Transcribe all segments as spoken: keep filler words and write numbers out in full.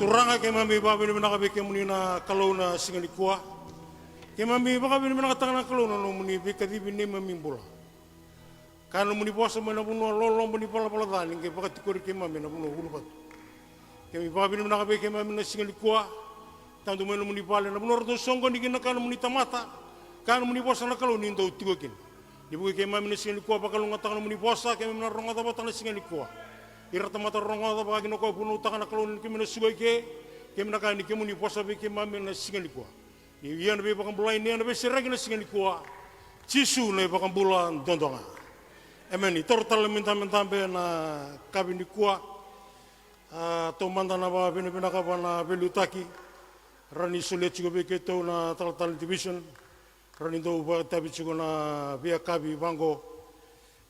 Turaga, keimami vakavinavinaka vei kemuni na Kalou na siga nikua. Keimami vakavinavinakataka na Kalou na nomuni veikacivi neimami bula. Ka nomuni vosa mai na vanua lolobo ni valavala ca ni qai vakatikori keimami ena vanua uluvatu. Keimami vakavinavinaka vei keimami na siga nikua. Tadu mai nomuni vale na vanua ratou soqoni kina ka nomuni tamata. Ka nomuni vosa na Kalou ni dau tiko kina. Ni vukei keimami na siga nikua, vakalougatataka nomuni vosa, keimami na rogoca vata na siga nikua. Ira tamata rogoca vaka kina o koya vunautaka na Kalou ni keimami na suka i ke. Keimami na kaya ni kemuni vosa vei keimami na siga nikua. Ni ia na veivakabulai, ni ia na veisereki na siga nikua. Jisu na iVakabula duadua ga. Emeni. Toro tale me dabedabe na kavi nikua. A, taumada na vakavinavinaka vua na veiliutaki. Ra ni solia tiko vei keitou na talatala division. Ra ni dau vakaitavi tiko na veiyakavi vaqo.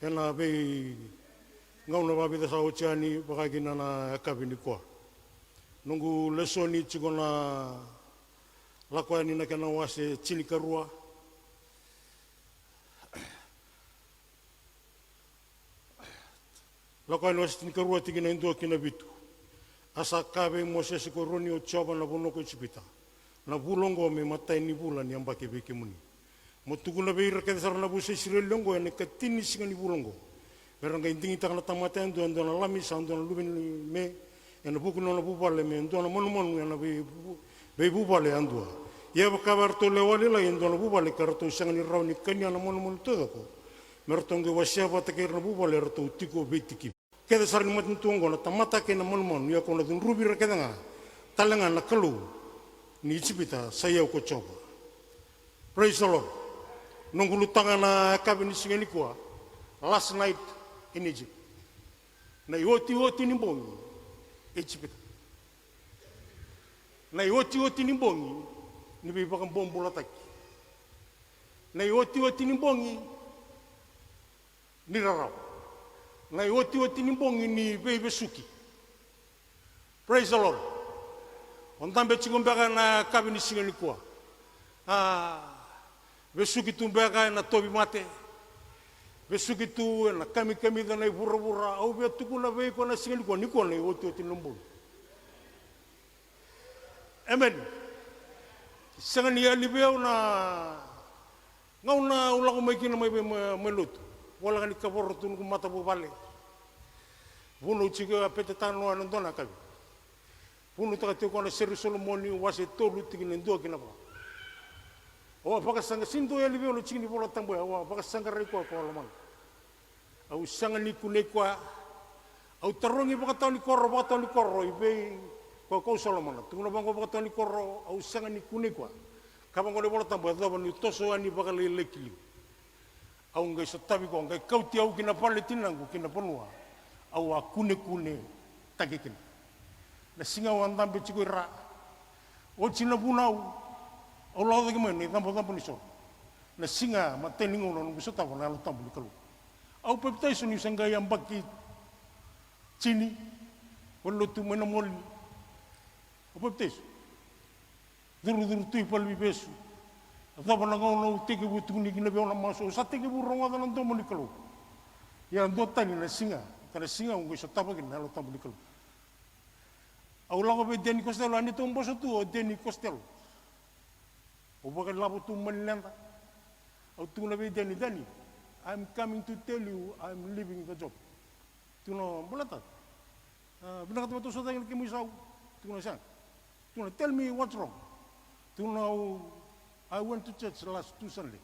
Ena veigauna vakavica sa oti yani, vaka kina na yakavi nikua. Noqu lesoni tiko na Lako Yani na kena wase tinikarua. Lako Yani wase tinikarua, tikina e dua ki na vitu. A sa kaya vei Mosese ko Eroni o Jiova na vanua ko Ijipita, na vula oqo me imatai ni vula ni yabaki vei kemuni. Mo tukuna vei ira kece sara na vusa i Isireli oqo ena ikatini ni siga ni vula oqo. Me ra qai digitaka na tamata yadua e dua na lami sa dua na luve ni me ena vuku ni nona vuvale me dua na manumanu ena veivu-, veivuvale yadua. Ia kevaka eratou lewa lailai e dua na vuvale ka ratou sega ni rawa ni kania na manumanu taucoko, me ratou qai wasea vata kei ira na vuvale eratou tiko veitikivi. Kece sara ni matanitu oqo na tamata kei na manumanu, ia ko na cudruvi ira kece ga tale ga na kalou ni Ijipita, sa i au ko Jiova. Praise the Lord. Noqu ulutaga na yakavi ni siga nikua, last night in Egypt. Na iotioti ni bogi Ijipita. Na iotioti ni bogi ni veivakabobulataki. Na iotioti ni bogi ni rarawa. Na iotioti ni bogi ni veivesuki. Praise the Lord. O dabe tiko beka na yakavi ni siga nikua. A, vesuki tu beka ena tauvimate. Vesuki tu ena kamikamica na ivuravura. Au via tukuna vei iko na siga nikua, nikua na iotioti ni bogi. Amen. Sega ni yali vei au na gauna au lako mai kina mai vei mai, mai lotu. Voleka ni kavoro tu noqu matavuvale. Vunau tiko ya Pete Tanoa ena dua na yakavi. Vunautaka tiko koya na Sere i Solomoni wase tolu tikina e dua ki na va. Au a vakasaqa, sega ni dua yali vei au na tiki ni Vola Tabu ya, au a vakasaqarai koya ko lomana. Au sega ni kunei koya. Au tarogi vakatawa ni koro, vakatawa ni koro, i vei koya ko Solomona. Tukuna vaqo vakatawa ni koro, au sega ni kunei koya. Ka vaqo na iVola Tabu, e yacova niu toso yani vakalailai ki liu. Au qai sotavi koya, qai kauti au ki na vale ni tinaqu, ki na vanua au a kunekunetaki kina. Na siga au a dabe tiko i ra. Oti na vunau, au lako cake mai na icabocabo ni soro. Na siga, matai ni gauna au noqu sotava na Yalo Tabu ni Kalou. Au papitaiso niu se qai yabaki tini, valenilotu mai na Moli. Au papitaiso. Curucuru tu i valeniveivesu. Yacova na gauna au tekivu tukuni kina vei au na masu, au sa tekivu rogoca na domo ni Kalou. Ia dua tani na siga, ka na siga au qai sotava kina na Yalo Tabu ni Kalou. Au lako vei Danny Costello, a neitou boso tu o Danny Costello. Au vakailavo tu mai Leda. Au tukuna vei Danny, Danny, I'm coming to tell you I'm leaving the job. Tukuna, baleta, a, vinakata me tou sotaki na kemu isau. Tukuna, sega. Tukuna, tell me what's wrong. Tukuna, I went to church last two Sunday.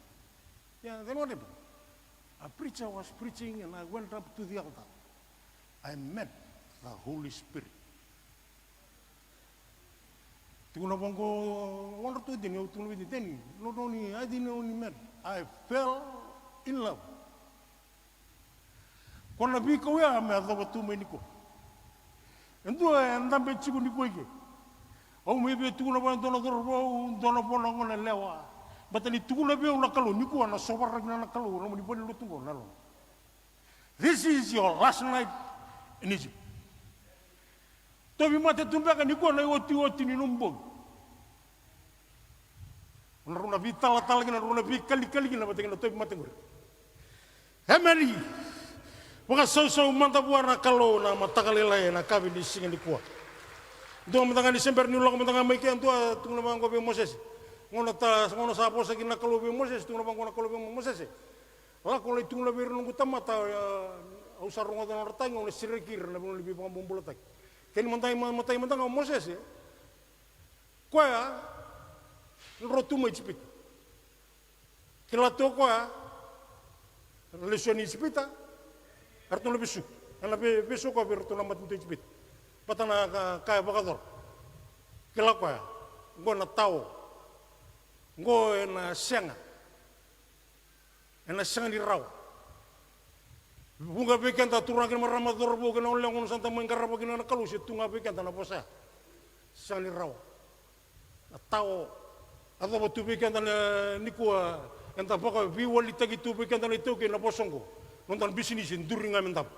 Yeah, then what happened? A preacher was preaching and I went up to the altar. I met the Holy Spirit. Tukuna vaqo, wonder tu Danny, au tukuna vei Danny, not only, I didn't only met, I fell in love. Ko na veika oya me yacova tu mai nikua. E dua e dabe tiko nikua i ke. Au mai via tukuna vua e dua na cauravou, dua na vua na goneyalewa. Baleta ni tukuna vei au na Kalou, nikua na sovaraki na Kalou, na nomuni valenilotu qo na yalona. This is your last night in Egypt. Tauvimate tu beka, nikua na iotioti ni nomu bogi. O na rau na veitalatala kina, rau na veikalikali kina vata kei na tauvimate qori. Emeni. Vakasausau mada vua na Kalou na mataka lailai ena yakavi ni siga nikua. Dua mada ga ni se bera niu lako mada ga mai ke, dua tukuna vaqo vei Mosese. Gauna ta, gauna sa vosa kina na Kalou vei Mosese, tukuna vaqo na Kalou vei Mosese. Lako lai tukuna vei ira na noqu tamata, e, au sa rogoca na nodra tagi, au na sereki ira na vanua ni veivakabobulataki. Kena imatai, ma-, matai mada ga o Mosese. Koya, na dro tu mai Ijipita. Kila tu o koya, na lesu yani Ijipita, eratou na vesuki. Ena ve-, vesu o koya vei iratou na matanitu Ijipita. Vata na ka, ka e vakayacora. Kila koya, qo na tao. Qo ena sega. Ena sega ni rawa. Vuqa vei keda turaga kei na marama, cauravou kei na goneyalewa, gauna sa da mai qarava kina na Kalou, se tu ga vei keda na vosa ya. Sega ni rawa. Na tao. Yacova tu vei keda na nikua, eda vakaveiwalitaki tu vei keda na iTaukei na vosa oqo. Noda na bisinisi e duri ga me davo.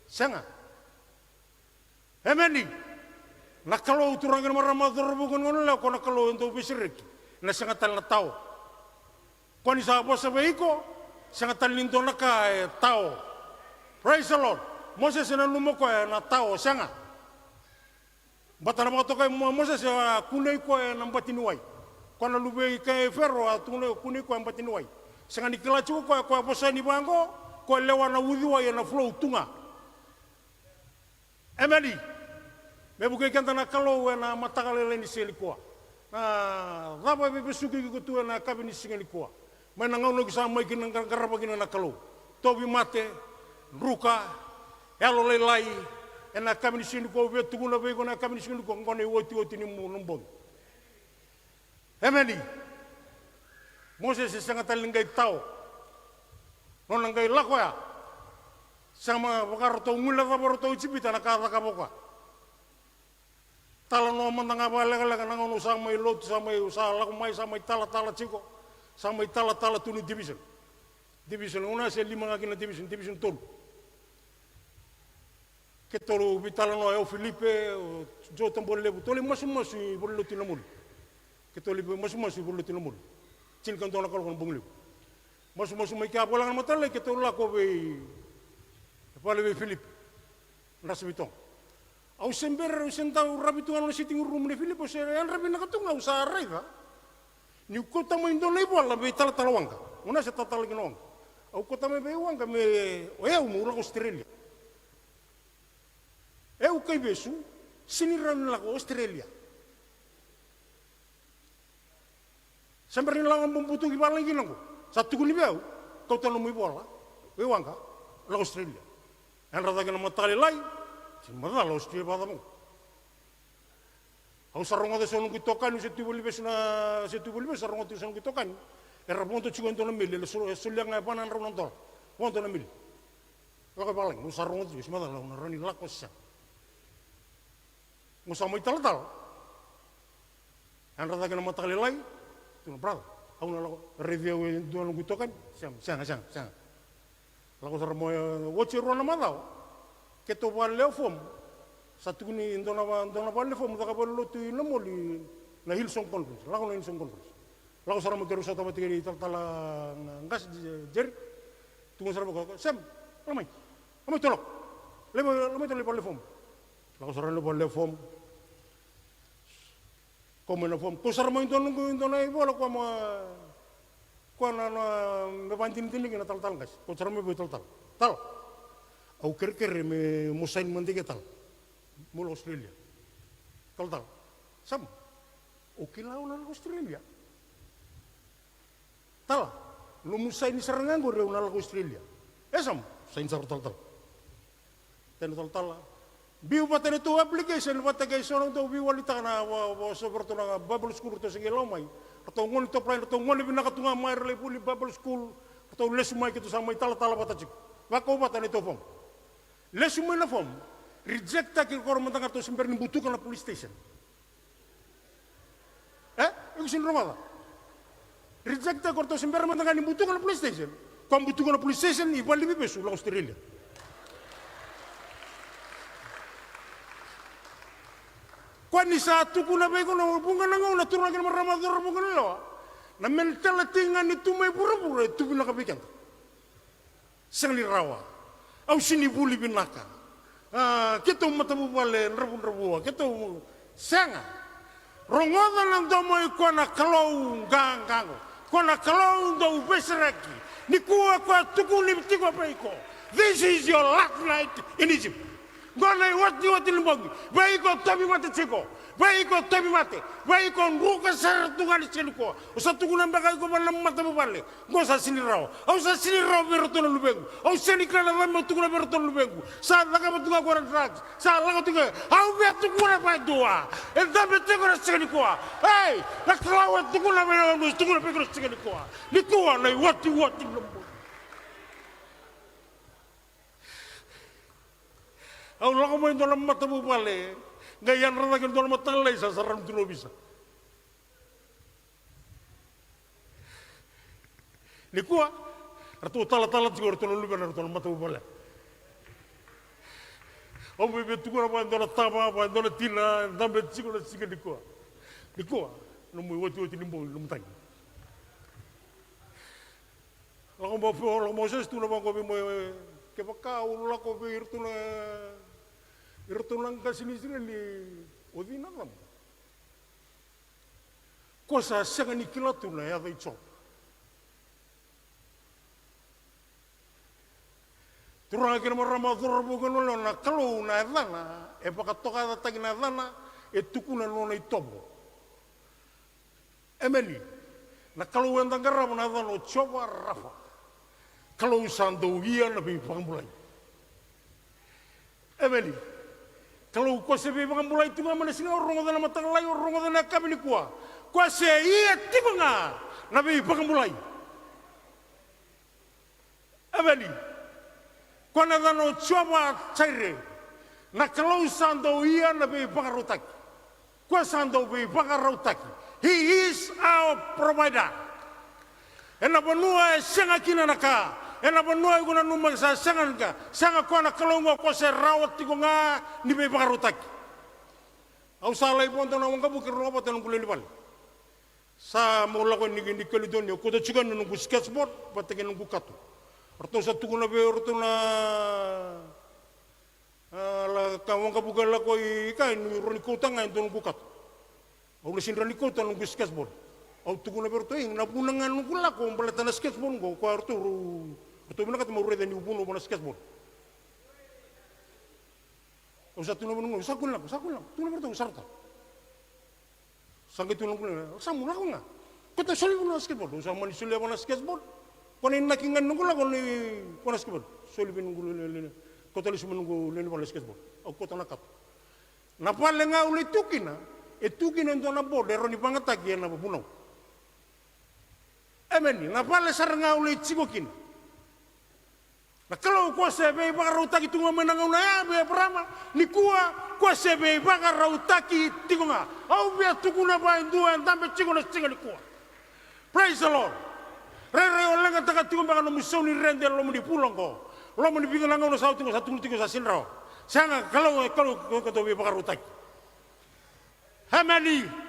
Sega. Emeni. Na Kalou, turaga kei na marama, cauravou kei na goneyalewa, ko na Kalou e dau veisereki. Ena sega tale na tao. Ko ni sa vosa vei iko, sega tale ni dua na ka e tao. Praise the Lord. Mosese e nanuma o koya na tao, sega. Baleta na vakatokai Mo-, Mosese a kunei koya ena bati ni wai. Koya na luve i Fero, a tukuna, kunei koya e bati ni wai. Sega ni kila tiko koya, koya vosa ni vaqo, koya lewa na uciwai ena flow tu ga. Emeni. Me vukei keda na Kalou ena mataka lailai ni siga nikua. Na cava e veivesuki iko tu ena yakavi ni siga nikua? Mai na gauna iko sa mai kina qa-, qarava kina na Kalou. Tauvimate, druka, yalolailai, ena yakavi ni siga nikua, au via tukuna vei iko na yakavi ni siga nikua, qo na iotioti ni mu-, na bogi. Emeni. Mosese e sega tale ni qai tao. Nona qai lako ya. Sega, ma vaka ratou guilecava ratou o Ijipita na ka a cakava o koya. Talanoa mada ga vakalekaleka na gauna au sa mai lotu, sa mai, au sa lako mai, sa mai talatala tiko. Sa mai talatala tu ni division. Division, gauna ya se lima ga kina division, division tolu. Keitou veitalanoa, o Filipe, o Joe Tabualevu, tou lai masumasu i valenilotu i Namoli. Keitou lai masumasu i valenilotu i Namoli. Tinikadua na kaloko na bogi levu. Masumasu mai kea, voleka na mataka lailai, keitou lako vei, vale vei Filipe. Drasa vei Toga. Au se bera, au se dau ravi tu ga na nona sitting room nei Filipe, au se yadra vinaka tu ga, au sa raica. Niu kauta mai dua na ivola vei talatala Waqa. Gauna ya se talatala kina o Waqa. Au kauta mai vei Waqa me, o yau meu lako Australia. Au kaivesu, sega ni rawa ni lako Australia. Se bera ni lako, bau butuki valagi kina qo. Sa tukuni vei au, kauta nomu ivola vei Waqa, lako Australia. Yadra cake na mataka lailai, se macala Australia vakacava qo. Au sa rogoca eso noqu itokani, au se tu i valenivesu na, se tu i valenivesu, sa rogoca tiko eso noqu itokani. Era vodo tiko e dua na meli, era so-, solia ga e va na drau na dola. Vodo na meli. Lako i valagi, au sa rogoca tiko, se macala au na rawa ni lako se sega. Au sa mai talatala. Yadra cake na mataka lailai, tukuna, brother, au na lako, raici au e dua noqu itokani. Sega, sega, sega, sega. Lako sara mai, oti e rua na macawa. Keitou vale o Fom. Sa tukuni dua na va-, dua na vale o Fom, caka valenilotu i Namoli na Hillsong Conference. Lako na Hillsong Conference. Lako sara mai keirau sota vata kei talatala qase Jerry. Tukuna sara mai o koya, Sam, lamai. Lamai tou lako. Lamai, lamai tou lai vale o Fom. Lako sara na vale o Fom. Kau mai na Fom. Kau sara mai dua noqu, dua na ivola, kau mai, kau na, na, me vakadinadina kina na talatala qase. Kau sara mai vei talatala. Tala. Au kerekere me mo saini mada ke tala. Mo lako Australia. Talatala. Sam. O kila au na lako Australia. Tala, nomu saini sara ga qori au na lako Australia. E Sam, saini sara talatala. Tena talatala. Biu vata na tou application vata kei so na tou veiwalitaka na va-, va-, so vei ratou na Bible school ratou se qai lako mai. Ratou gone top line, ratou gone vinaka tu ga mai, ra lai vuli Bible school. Ratou lesu mai keitou sa mai talatala vata tiko. Vakau vata na tou form. Lesu mai na form. Reject taki koro mada ga ratou se bera ni butuka na police station. E? Iko sega ni rogoca. Reject ko ratou se bera mada ga ni butuka na police station. Ko a butuka na police station, i vale ni veivesu, lako Australia. Ko ni sa tukuna vei iko na vuqa na gauna, turaga kei na marama, cauravou kei na lewa. Na mentality ga ni tu mai vuravura e tu vinaka vei keda. Sega ni rawa. Au sega ni vuli vinaka. A, keitou matavuvale dravudravua, keitou Sega. Rogoca na domo i koya na Kalou qaqa qo. Ko na Kalou dau veisereki. Nikua ko a tukuni tiko vei iko. This is your last night in Egypt. Qo na iotioti ni bogi. Vei iko tauvimate tiko. Vei iko tauvimate. Vei iko druka sara tu ga ni siga nikua. Au sa tukuna beka iko vua na matavuvale. Qo sa sega ni rawa. Au sa sega ni rawa vei iratou na luvequ. Au sega ni kila na cava meu tukuna vei iratou na luvequ. Sa cakava tu ga ko na drugs. Sa lako tu ga. Au via tukuna vua e dua. E dabe tiko na siga nikua. Ei, na Kalou e tukuna vei au, e tukuna vei iko na siga nikua. Nikua na iotioti ni bogi. Au lako mai dua na matavuvale. Qai yadra cake dua na mataqali lailai, sa sarava tu na ovisa. Nikua, ratou talatala tiko ratou na luvena ratou na matavuvale. Au via tukuna vua e dua na tama, vua e dua na tina, e dabe tiko na siga nikua. Nikua, nomu iotioti ni bogi, nomu tagi. Lako mai, lako mai Mosese, tukuna vaqo vei mai, kevaka au lako vei iratou na, iratou na qase ni Isireli, o cei na yacamu? Ko sa sega ni kila tu na yaca i Jiova. Turaga kei na marama, cauravou kei na luvena, na Kalou na yacana e vakatokayacataki na yacana, e tukuna na nona itovo. Emeni. Na Kalou eda qarava na yacana o Jiova Rafa. Kalou sa dau ia na veivakabulai. Emeni. Kalou ko se veivakabulai tu ga mai na siga o rogoca na mataka lailai, o rogoca na yakavi nikua. Ko se ia tiko ga na veivakabulai. Emeni. Ko na yacana o Jiova Jaire. Na Kalou sa dau ia na veivakarautaki. Ko sa dau veivakarautaki. He is our provider. Ena vanua e sega kina na ka, ena vanua iko nanuma sa sega na ka, sega, ko na Kalou qo ko se rawa tiko ga ni veivakarautaki. Au sa lai vodo na waqavuke, rogo vata na noqu lewe ni vale. Sa mo lako ni, ni Caledonia, au kauta tiko na noqu sketchboard vata kei na noqu kato. Ratou sa tukuna vei au ratou na, a, la ka waqavuke lako i ka, ni rawa ni kauta ga e dua noqu kato. Au na sega ni rawa ni kauta na noqu sketchboard. Au tukuna vei ratou, e, na vuna ga noqu lako baleta na sketchboard qo, ko ratou, ratou vinakata meu raica niu vunau vua na sketchboard. Au sa tukuna vei noqu, sa kua ni lako, sa kua ni lako, tukuna vei ratou, sa rauta. Sa qai tukuna vei noqu, sa mo lako ga. Ko ta soli vua na sketchboard, au sa mani solia vua na sketchboard. Ko na inaki ga ni noqu lako ni vua na sketchboard. Soli vei noqu lewe, lewe, lewe. Ko ta lesu mai noqu lewe ni vale na sketchboard. Au kauta na kato. Na vale ga au lai tu kina, e tu kina e dua na board e rawa ni vagataki ena vunau. Emeni. Na vale sara ga au lai tiko kina. Na Kalou ko se veivakarautaki tu ga mai na gauna ya vei Eparama, nikua ko se veivakarautaki tiko ga. Au via tukuna vua e dua e dabe tiko na siga nikua. Praise the Lord. Rairai o leqataka tiko beka nomu sau ni rede e loma ni vula oqo. Loma ni vica na gauna sa oti qo sa tukuna tiko sa sega ni rawa. Sega, Kalou, e Kalou ko dau veivakarautaki. Emeni.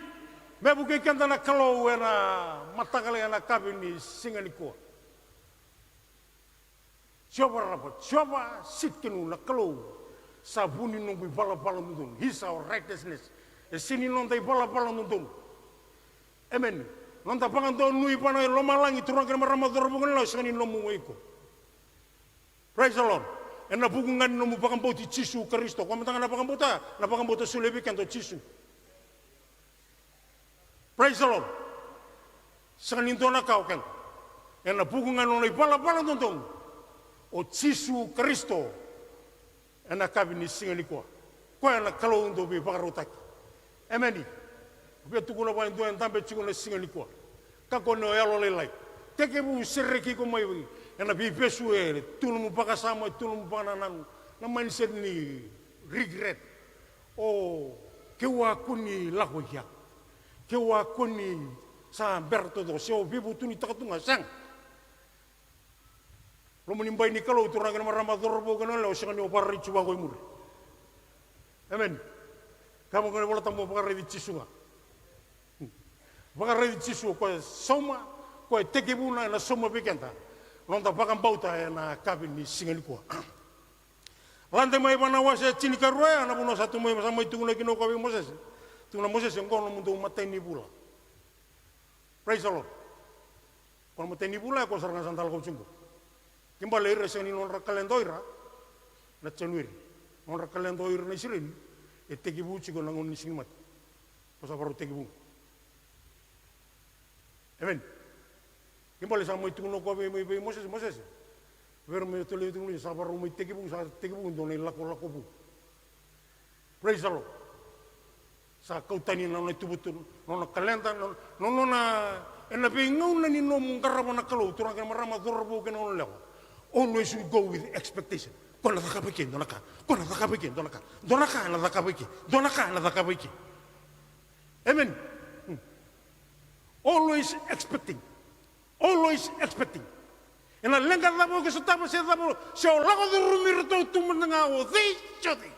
Me vukei keda na Kalou ena mataka lailai, ena yakavi ni siga nikua. Jiova Rafa, Jiova Sitkenu, na Kalou sa vu ni noqu ivalavala dodonu. He is our righteousness. E sega ni noda ivalavala dodonu. Emeni. Noda vakadonui vua na lomalagi, turaga kei na marama, cauravou kei na luvena, e sega ni nomu o iko. Praise the Lord. Ena vuku ga ni nomu vakabauti Jisu Karisito. Koya mada ga na vakabauta, na vakabauta solia vei keda o Jisu. Praise the Lord. Sega ni dua na ka o keda. Ena vuku ga ni nona ivalavala dodonu o Jisu Karisito. Ena yakavi ni siga nikua, koya na Kalou dau veivakarautaki. Emeni. Au via tukuna vua e dua e dabe tiko na siga nikua. Kakua ni o yalolailai. Tekivu sereki iko mai ena veivesu e tu nomu vakasama, e tu nomu vakanananu. Na mindset ni regret. O, keu a kua ni lako i kea. Keu a kua ni sa bera taucoko, se o veivutunitaka tu ga, sega. Loma ni bai ni Kalou, turaga kei na marama, cauravou kei na luvena, o sega ni o vakaraici Jisu vaqo i muri. Emeni. Kaya vaqo na iVolatabu, vakaraici Jisu ga. Vakaraici Jisu, o koya e sauma, o koya e tekivuna, ena sauma vei keda noda vakabauta ena yakavi ni siga nikua. Lade mai vua na wase e tinikarua, ya na vanua sa tu mai, sa mai tukuna kina o koya vei Mosese. Tukuna o Mosese, oqo nomudou matai ni vula. Praise the Lord. Ko na matai ni vula, e ko sara ga sa da lako tiko qo. Ke bale ira e sega ni nodra kaleda o ira na January. Nodra kaleda o ira na Isireli e tekivu tiko na gauna ni Siganimate. Ko sa varau tekivu. Amen. Ke bale sa mai tukuna o koya vei, mai vei Mosese, Mosese. Vei ira mai tolei tukuna ni sa varau mai tekivu, sa tekivu dua na ilakolako vou. Praise the Lord. Sa kau tani na nona ituvatuva, na nona kaleda, na, na nona, ena veigauna ni nomu qarava na Kalou, turaga kei na marama, cauravou kei na goneyalewa. Always you go with expectation. Ko na cakava i ke dua na ka, ko na cakava i ke dua na ka, dua na ka ena cakava i ke, dua na ka ena cakava i ke. Amen. Hmm. Always expecting. Always expecting. Ena leqa cava o ke sotava se cava, se o lako curumi iratou tu mada ga o cei se o cei.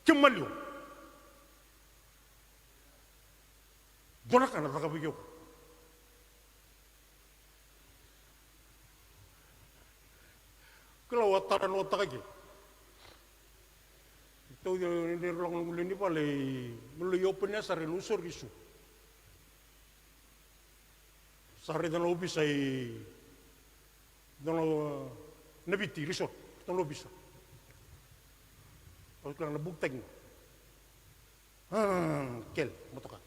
Ke maliwa. Dua na ka na cakava i ke o koya. Kila au a tara na otaka ke. Tauci au ni dei lako na gule ni vale i, me lai open ya sara e Nausori, Sua. Sa raica na ovisa i dua na, na Viti Resort, dua na ovisa. Au kila na bukitaki. Ah, kele, motoka.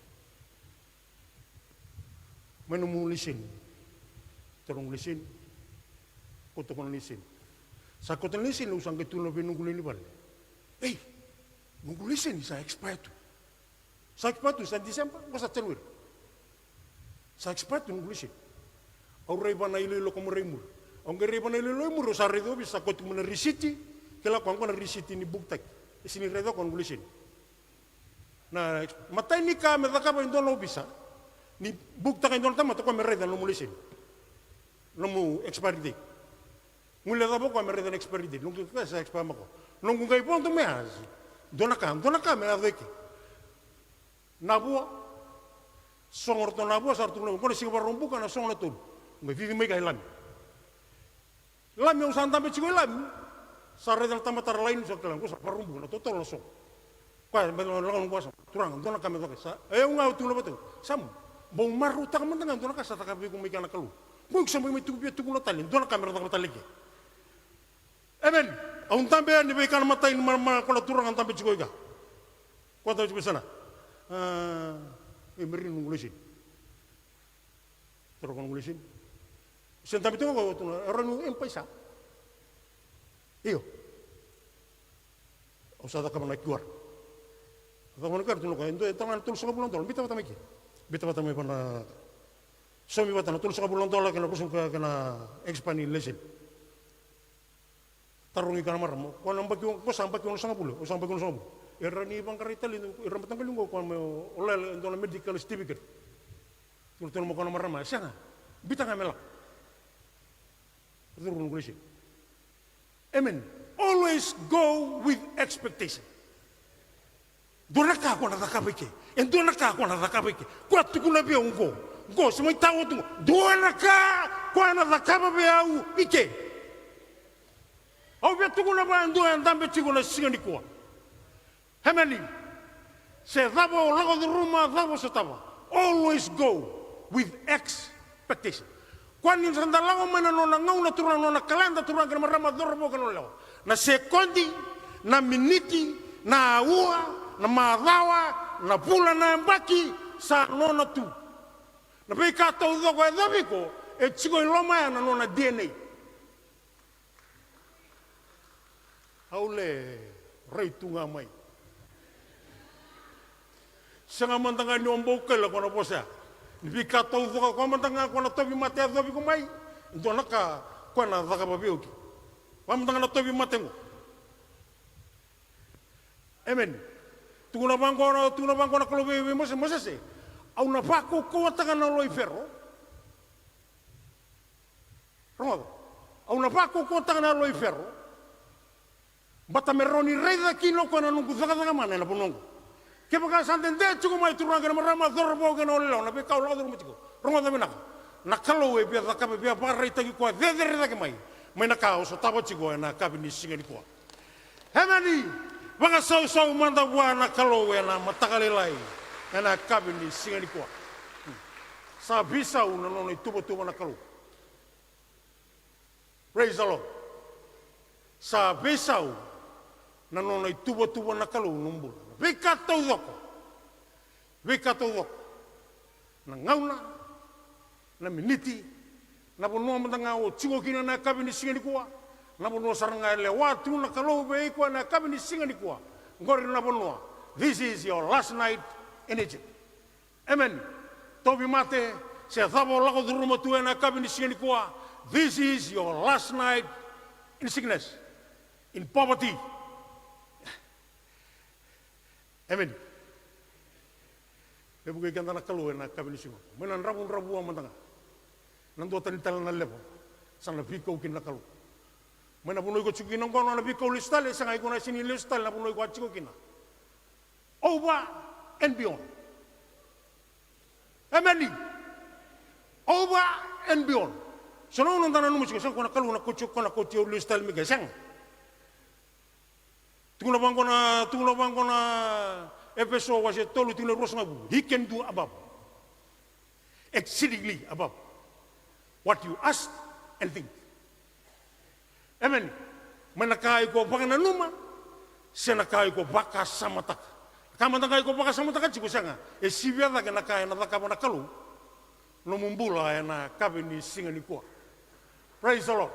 Mai nomu laiseni. Tara noqu laiseni. Kauta ko na laiseni. Sa kauta na laiseni, au sa qai tukuna vei noqu lewe ni vale. Ei, noqu laiseni sa expire tu. Sa expire tu, sa December, qo sa January. Sa expire tu noqu laiseni. Au rai vua na iloilo ko mo rai muri. Au qai rai vua na iloilo i muri, au sa raica ovisa sa kauta mai na risiti. Kila ko qo na risiti ni bukitaki. E sega ni raica ko noqu laiseni. Na matai ni ka me cakava e dua na ovisa, ni bukitaka e dua na tamata, o koya me raica na nomu laiseni, nomu expiry date. Guilecava o koya me raica na expiry date, noqu ka sa expire mai o koya. Noqu qai vodo mai, a, dua na ka, dua na ka me yaco i ke. Navua, sogo ratou Navua, sa ratou tukuna, qo na siga Vakaraubuka na sogo na tolu. Qai cici mai ka i Lami. Lami, au sa dabe tiko i Lami. Sa raica na tamata ra laini, sa kila, qo sa Vakaraubuka na totolo na sogo. Koya, me lako, lako, lako, sa, turaga, dua na ka me caka, sa, e, au ga au tukuna vata, sa, bau marautaka mada ga, dua na ka sa cakava vei iko mai kea na Kalou. Qo iko sa mai, mai tukuna vei au, tukuna tale, dua na ka me ra cakava tale i ke. Amen. Au dabe yani vei ka na matai ni ma, ma, ko na turaga dabe tiko i ka. Ko dabe tiko i sana. A, e, me ri noqu laiseni. Tara ko na noqu laiseni. Se dabe tiko qo, tukuna, e rawa niu M-PAiSA? Io. Au sa cakava na QR. Cakava na QR, tukuna o koya, e dua, e tale ga na tolusagavulu na dola, biuta vata mai ke. Biuta vata mai vua na, saumi vata na tolusagavulu na dola kei na ruasagavulu kei na expire ni laiseni. Tarogi ka na marama, ko na yabaki, ko sa yabaki onosagavulu, au sa yabaki onosagavulu. Era ni vaqarai tale, era mataqali qo, ko me o lele e dua na medical certificate. Tukuna tale mai ko na marama, e sega, biuta ga me lako. Curu noqu laiseni. Amen. Always go with expectation. Dua na ka ko na cakava i ke. E dua na ka ko na cakava i ke. Ko a tukuna vei au qo. Qo, se mai tawa tu qo. Dua na ka ko na cakava vei au i ke. Au via tukuna vua e dua e dabe tiko na siga nikua. Emeni. Se cava o lako curuma, cava o sotava. Always go with expectation. Koya ni sa da lako mai na nona gauna, turaga, na nona kaleda, turaga kei na marama, cauravou kei na goneyalewa. Na sekodi, na miniti, na aua, na macawa, na vula, na yabaki, sa nona tu. Na veika taucoko e yacovi iko, e tiko i loma ya na nona D N A. Au le rai tu ga mai. Sega mada ga ni o bau kaila ko na vosa ya. Ni veika taucoko, ko mada ga ko na tauvimate e yacovi iko mai. Dua na ka ko na cakava vei au ke. Ko mada ga na tauvimate qo. Emeni. Tukuna vaqo na, tukuna vaqo na Kalou vei, vei Mosese, Mosese, au na vakaukauwataka na yalo i Fero. Rogoca. Au na vakaukauwataka na yalo i Fero. Baleta me rawa ni raica kina o koya na noqu cakacaka mana ena vanua oqo. Kevaka sa dede tiko mai, turaga kei na marama, cauravou kei na goneyalewa, na veika au lako curuma tiko. Rogoca vinaka. Na Kalou e via cakava, e via vakaraitaki koya cecere cake mai. Mai na ka au sotava tiko ena yakavi ni siga nikua. Emeni. Vakasausau mada vua na Kalou ena mataka lailai, ena yakavi ni siga nikua. Sa veisau na nona ituvatuva na Kalou. Praise the Lord. Sa veisau na nona ituvatuva na Kalou na bula. Veika taucoko. Veika taucoko. Na gauna, na miniti, na vanua mada ga o tiko kina na yakavi ni siga nikua, na vanua sara ga e lewa tu na Kalou vei iko ena yakavi ni siga nikua. Qori na vanua. This is your last night in Egypt. Amen. Tauvimate, se cava o lako curuma tu ena yakavi ni siga nikua. This is your last night in sickness, in poverty. Amen. Me vukei keda na Kalou ena yakavi ni siga. Mai na dravudravua mada ga. Na dua tani tale na level. Sa na veikau kina na Kalou. Mai na vanua iko tiko kina oqo na veikau lesu tale, sega, iko na sega ni lesu tale na vanua iko a tiko kina. Over and beyond. Amen. Over and beyond. So na gauna da nanuma tiko, sega, ko na Kalou na kauti, ko na kauti au lesu tale mai ke, sega. Tukuna vaqo na, tukuna vaqo na Efeso wase tolu, tikina ruasagavulu. He can do above, exceedingly above what you ask and think. Amen. Mai na ka iko vakananuma, se na ka iko vakasamataka. Na ka mada ga iko vakasamataka tiko, sega, e sivia cake na ka ena cakava na Kalou. Nomu bula ena yakavi ni siga nikua. Praise the Lord.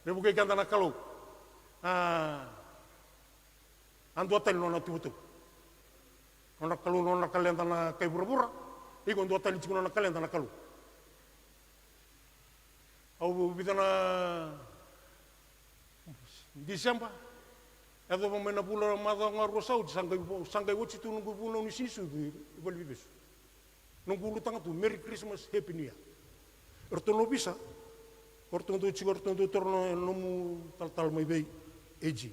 Me vukei keda na Kalou. A, a dua tani nona tuvatuva. Nona Kalou, nona kaleda na kai vuravura. Iko dua tani tiko nona kaleda na Kalou. Au vica na December, yacova mai na vula, macawa ga rua sa oti, sa qai vo-, sa qai oti tu noqu vunau ni sinisucu i valeniveivesu. Noqu ulutaga tu, Merry Christmas, Happy New Year. Eratou na ovisa, eratou dau tiko, eratou dau toro na nomu talatala mai vei A G.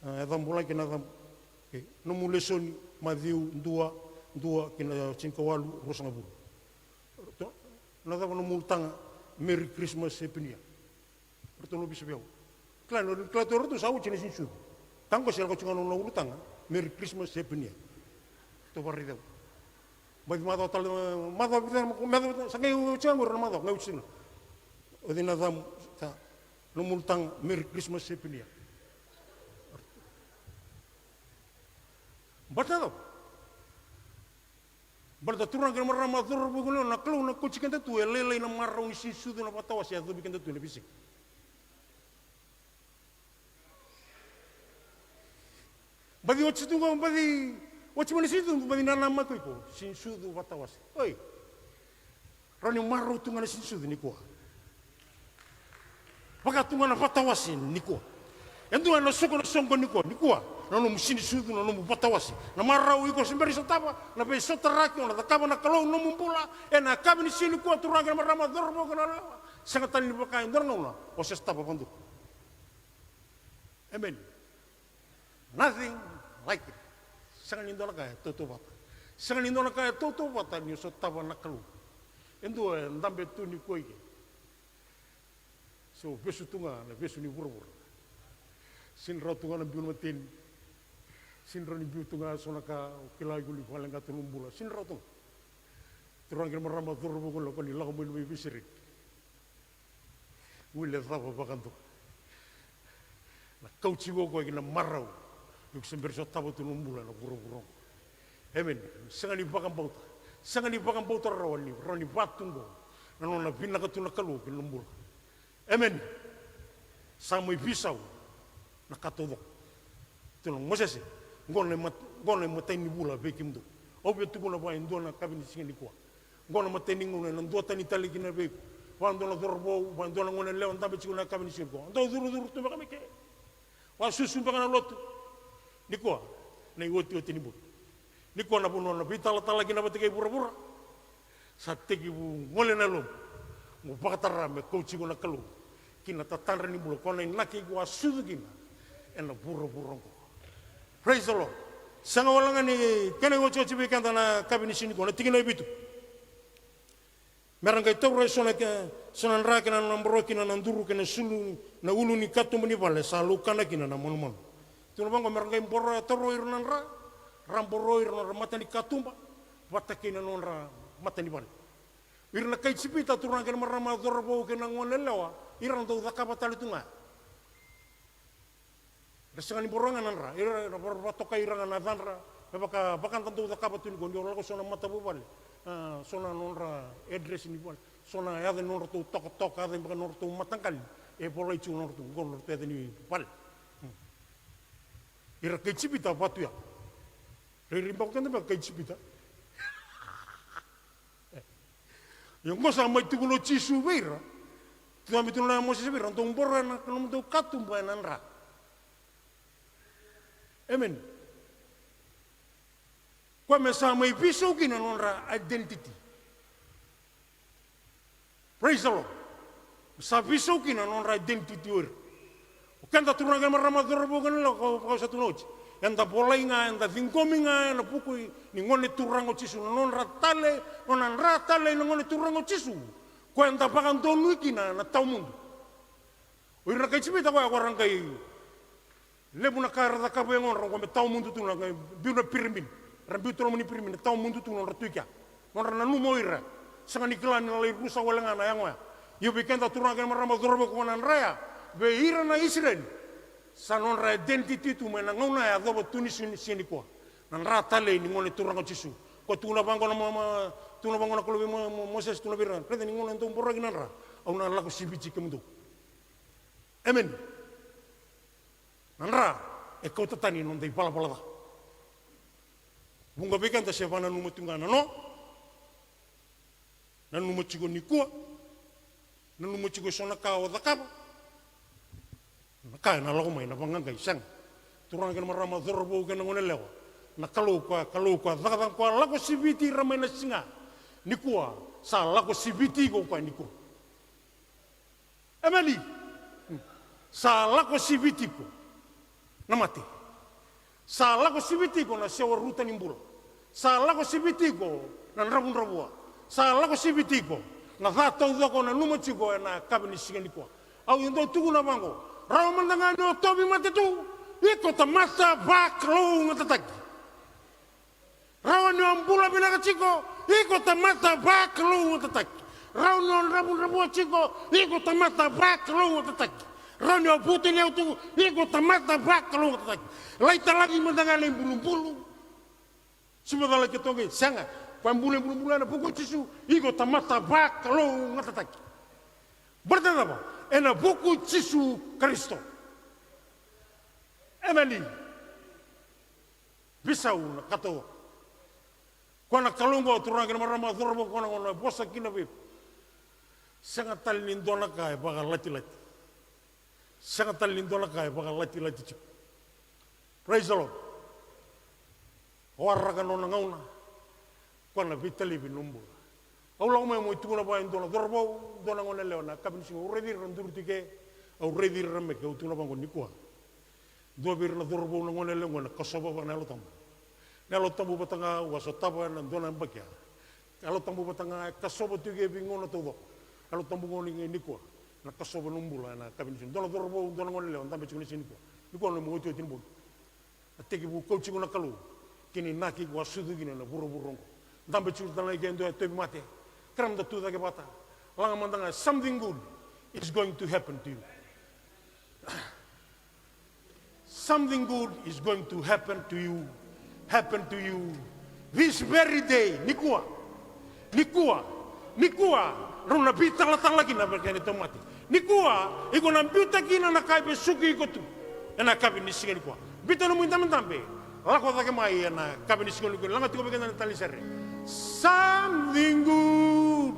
A, e cabu lagi na cabu. Okay. Nomu lesoni, Maciu dua, dua ki na tinikawalu, ruasagavulu. Eratou, na cava nomu ulutaga, Merry Christmas, Happy New Year. Eratou na ovisa vei au. Kila, kila tu eratou sa oti na sinisucu. Ka qo se lako tiko ga na ulutaga, Merry Christmas, Happy New Year. Eratou vakaraici au. Baci macawa tale, macawa vica, macawa vica, sa qai oti ga qori na macawa, qai oti tiko. O cei na camu, sa, nomu ulutaga, Merry Christmas, Happy New Year. Baleta na cava? Baleta turaga kei na marama, cauravou kei na luvena, na Kalou na kauti keda tu, e lailai na marau ni sinisucu, na vatawase e yacovi keda tu ena veisiga. Baci oti tu ga, baci oti mai na sinisucu, baci nanamaki o iko, sinisucu, vatawase. Oi. Rawa ni marau tu ga na sinisucu nikua. Vaka tu ga na vatawase nikua. E dua ena suka na soqo nikua, nikua. Na nomu sinisucu, na nomu vatawase. Na marau iko se bera ni sotava, na veisotaraki o na cakava na Kalou nomu bula, ena yakavi ni siga nikua, turaga kei na marama, cauravou kei na luvena. Sega tale ni vaka e dua na gauna o se sotava vakadua. Amen. Nothing like it. Sega ni dua na ka e tautauvata. Sega ni dua na ka e tautauvata ni o sotava na Kalou. E dua e dabe tu nikua i ke. So vesu tu ga na vesu ni vuravura. Sega ni rawa tu ga na biu na mateni. Sega ni rawa ni biu tu ga so na ka o kila iko ni vakaleqa tu na bula. Sega ni rawa tu ga. Turaga kei na marama, cauravou kei na luvena, ni lako mai na veisereki. Guilecava vakadua. Na kauti iko o koya ki na marau. Iko se bera ni sotava tu na bula ena vuravura oqo. Amen. Sega ni vakabauta. Sega ni vakabauta rawa ni, rawa ni vatu oqo. Na nona vinaka tu na Kalou ki na bula. Amen. Sa mai veisau na ka taucoko. Tu na gosese, qo na imat-, qo na imatai ni vula vei kemudou. Au via tukuna vua e dua na yakavi ni siga nikua. Qo na imatai ni gauna ena dua tani tale kina vei iko. Vua dua na cauravou, vua dua na goneyalewa dabe tiko na yakavi ni siga nikua. Dau curucuru tu beka mai ke. Vasusu beka na lotu. Nikua, na iotioti ni bula. Nikua na vanua na veitalatala kina vata kei vuravura. Sa tekivu gole na yalomu. Mo vakatara me kauti iko na Kalou ki na tatadra ni bula, ko na inaki iko a sucu kina ena vuravura oqo. Praise the Lord. Sega wale ga ni kena iotioti vei keda na yakavi ni siga nikua, na tikina e vitu. Me ra qai taura eso na ke-, eso na dra kei na nona boro kina na duru kei na sulu, na ulu ni katuba ni vale sa laukana kina na manumanu. Tukuna vaqo me ra qai boro, toro ira na dra, ra boro ira na nodra mata ni katuba vata kei na nodra mata ni vale. Ira na kai Ijipita, turaga kei na marama, cauravou kei na gone yalewa, ira na dau cakava tale tu ga. Era sega ni boro ga na dra, ira na vakatokai ira ga na yacadra, me vaka, vaka da dau cakava tu nikua, ni o lako so na matavuvale, a, so na nodra address ni vale, so na yaca ni nodratou tokatoka, yaca beka ni nodratou mataqali, e volai tiko na nodratou, qo na nodratou yaca ni vale. Hmm. Ira kai Ijipita vatu ya. Rairai bako keda beka kai Ijipita. Ia oqo sa mai tukuna o Jisu vei ira. Tukuna mai, tukuna o Mosese vei ira, dou boro ena nomudou katuba ena dra. Amen. Koya me sa mai veisau kina na nodra identity. Praise the Lord. Sa veisau kina na nodra identity o ira. O keda turaga kei na marama, cauravou kei na gone yalewa, ka, ka sa tukuna oti. Eda volai ga, eda ciqomi ga ena vuku ni Gone Turaga o Jisu, na nodra talei, nona dra talei na Gone Turaga o Jisu. Koya eda vakadonui kina na tawamudu. O ira na kai Ijipita koya, koya ra qai levu na ka era cakava e yagodra, oqo me tawamudu tu na, qai biu na piramidi. Era biu tu na loma ni piramidi, tawamudu tu nodra tu i kea. Nodra nanuma o ira, sega ni kila ni na lai rusa wale ga na yago ya. Ia vei keda turaga kei na marama, cauravou, koya na dra ya, vei ira na Isireli, sa nodra identity tu mai na gauna ya yacova tu ni siga, siga nikua. Na dra talei ni Gone Turaga o Jisu. Koya tukuna vaqo na ma, ma, tukuna vaqo na Kalou vei Mo, Mo, Mosese, tukuna vei ira, raica ni gauna dou boro kina na dra, au na lako siviti kemudou. Amen. Na dra e kauta tani na noda ivalavala ca. Vuqa vei keda se vakananuma tu ga na no, nanuma tiko nikua, nanuma tiko eso na ka o cakava. Na ka ena lako mai na vaqaqai, sega. Turaga kei na marama, cauravou kei na gone yalewa, na Kalou koya, Kalou koya cakacaka, koya lako siviti ira mai na siga nikua, sa lako siviti iko koya nikua. Emeni. Sa lako siviti iko na mate. Sa lako siviti iko na sewa ruta ni bula. Sa lako siviti iko na dravudravua. Sa lako siviti iko na ca taucoko o nanuma tiko ena yakavi ni siga nikua. Au dau tukuna vaqo, rawa mada ga ni o tauvimate tu, iko tamata vakalougatataki. Rawa ni o bula vinaka tiko, iko tamata vakalougatataki. Rawa ni o dravudravua tiko, iko tamata vakalougatataki. Rawa ni o vutuniyau tiko, iko tamata vakalougatataki. Lai talaki mada ga na ibulubulu. Suva cala ke toqi, sega. Koya bula ibulubulu ena vuku i Jisu, iko tamata vakalougatataki. Baleta na cava? Ena vuku i Jisu Karisito. Emeni. Veisau na ka taucoko. Koya na Kalou oqo, turaga kei na marama, cauravou, koya na gauna e vosa kina vei iko. Sega tale ni dua na ka e vakalatilati. Sega tale ni dua na ka e vakalatilati tiko. Praise the Lord. Waraka nona gauna. Koya na veitalevi ni nomu bula. Au lako mai meu tukuna vua e dua na cauravou, dua na gone yalewa na yakavi ni siga, au raici ira na duru tiko ke, au raici ira me ke, au tukuna vaqo nikua. Dua vei ira na cauravou na gone yalewa qo ena kasova vua na Yalo Tabu. Na Yalo Tabu vata ga au a sotava ena dua na yabaki ya. Yalo Tabu vata ga e kasova tu ke vei gauna taucoko. Yalo Tabu qo ni, nikua. Na kasova nomu bula ena yakavi ni siga. Dua na cauravou, dua na gone yalewa, dabe tiko na siga nikua. Nikua na nomu iotioti ni bogi. A tekivu kauti iko na Kalou ki na inaki ko a sucu kina na vuravura oqo. Dabe tiko tale ga i ke e dua e tauvimate. Kerea meda tu cake vata. Laga mada ga, something good is going to happen to you. Something good is going to happen to you. Happen to you this very day. Nikua. Nikua, nikua, rau na veitalatala kina vei kena tauvimate. Nikua, iko na biuta kina na ka e vesuki iko tu. Ena yakavi ni siga nikua. Biuta nomu idabedabe. Lako cake mai ena yakavi ni siga nikua. Laga tiko vei keda na talisere. Something good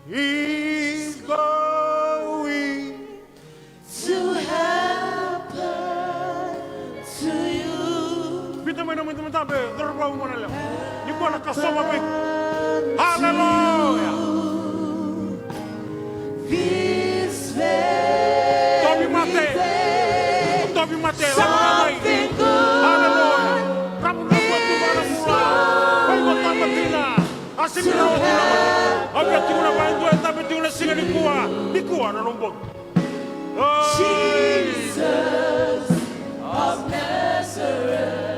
is going to happen to you. Biuta mai na nomu idabedabe, cauravou, gone yalewa. Nikua na kasova vei iko. Aleluya. This very day. Tauvimate. Tauvimate. Something good. Aleluya. Ravu, ravu, ravu, ravu. Vei iko tabatina. A sega ni rawa ni na mate. Au via tukuna vua e dua e dabe tiko na siga nikua. Nikua na nomu bogi. Oi. Jesus. of Nazareth.